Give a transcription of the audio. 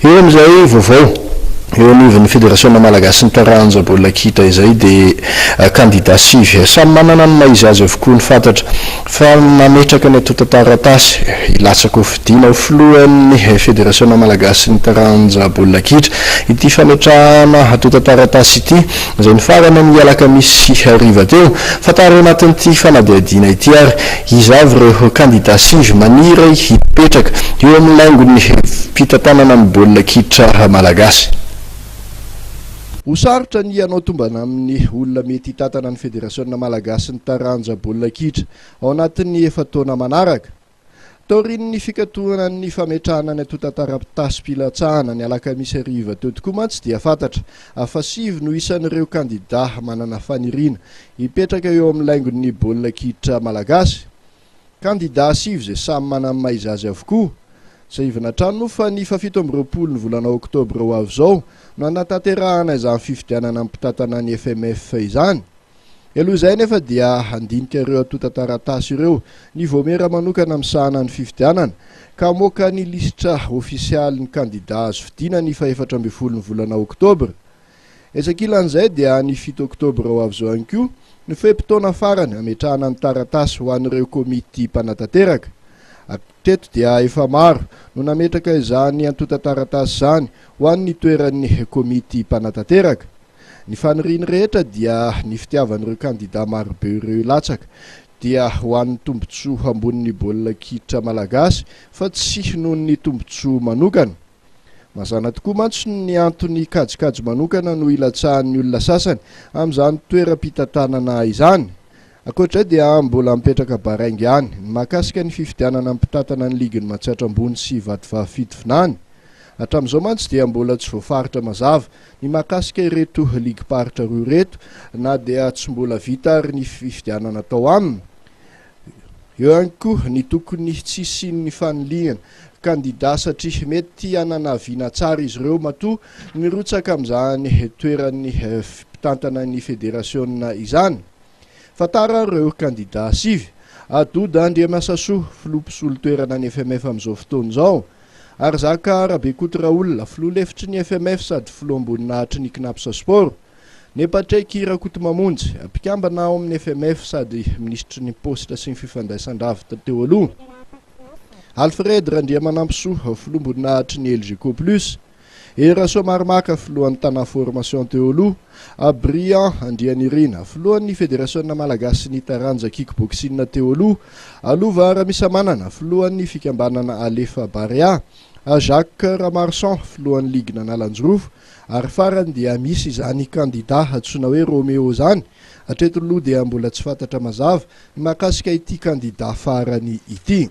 Eo amin'izay vaovao eo anivon'ny Federasiona malagasin'ny taranja baolina kitra izay dia kandida sivy samy manana ny maha izy azy avokoa ny fantatra fa nametraka ny antontan-taratasy hilatsaka ho fidiana ho filohan'ny Federasiona malagasin'ny taranja baolina kitra ity fametrahana antontan-taratasy ity izay nifarana ny alakamisy hariva teo. Fantaro ao anatin'ity fanadihadiana ity ary iza avy ireo kandida sivy maniry hipetraka eo amin'ny laingon'ny fitantanana ny baolina kitra malagasy. Ho sarotra ny hanao tombana amin'ny olona mety hitantana ny Federasiona malagasin'ny taranja baolina kitra ao anatin'ny efa-taona manaraka. Taorian'ny fikatohanan'ny fametrahana ny antontan-taratasim-pilatsahana ny alakamisy hariva teo tokoa mantsy dia fantatra fa sivy no isan'ireo kandidà manana faniriana hipetraka eo amin'ny laingon'ny baolina kitra malagasy. Kandidà sivy izay samy manana ny maha izy azy avokoa. Tsiahivina hatrany moa fa ny fahafito amby roapolo ny volana oktobra ho avy izao no hanatanterahana izany fifidianana ny mpitantana ny FMF izany. Aloha izay anefa dia handinika ireo antontan-taratasy ireo ny vaomiera manokana misahana ny fifidianana ka hamoaka ny lisitra ofisialin'ny kandida azo fidiana ny fahefatra ambin'ny folo ny volana oktobra. Etsy ankilan'izay dia ny fito oktobra ho avy izao ihany koa no fe-potoana farany hametrahana ny taratasy ho an'ireo komity mpanatanteraka. Hatreto dia efa maro no nametraka izany antontan-taratasy izany ho an'ny toeran'ny komity mpanatanteraka. Ny faniriany rehetra dia ny fitiavan'ireo kandida marobe ireo hilatsaka dia ho an'ny tombontsoa ambonin'ny baolina kitra malagasy fa tsy noho ny tombontsoa manokana. Mazàna tokoa mantsy ny antony kajikajy manokana no ilatsahan'ny olona sasany amin'izany toeram-pitantanana izany. Ankoatra izay dia mbola mipetraka baraingo ihany ny mahakasika ny fifidianana mpitantana ny ligin'i Matsiatra Ambony sy Vatovavy Fitovinany. Hatramin'izao mantsy dia mbola tsy voafaritra mazava ny mahakasika ireto ligim-paritra roa ireto na dia tsy mbola vita ary ny fifidianana tao aminy. Eo ihany koa ny tokony tsy hisian'ny fanilihana kandida satria mety hanana vina tsara izy ireo matoa mirotsaka amin'izany toeran'ny mpitantana ny federasiona izany. Fantaro ary ireo kandida sivy. Adoda Andriamasasoa, filoha mpisolo toerana ny FMF amin'izao fotoana izao. Arizaka Rabekoto Raoul, filoha lefitry ny FMF sady filoham-boninahitry ny Cnaps Sport. Nepatraiky Rakotomamonjy, mpikambana ao amin'ny FMF sady minisitry ny Paositra sy ny Fifandraisandavitra teo aloha. Alfred Randriamanampisoa, filoham-boninahitry ny Elgeco Plus. Hery Rasoamaromaka, filohan'ny Tana Formation teo aloha. Briand Andrianirina, filohan'ny Federasiona malagasin'ny taranja kick-boxing teo aloha. Lova Ramisamanana, filohan'ny fikambanana Alefa Barea. Jacques Ramarson, filohan'ny ligin'Analanjirofo. Ary farany dia misy izany kandida antsoina hoe Roméo izany. Hatreto aloha dia mbola tsy fantatra mazava ny mahakasika ity kandida farany ity.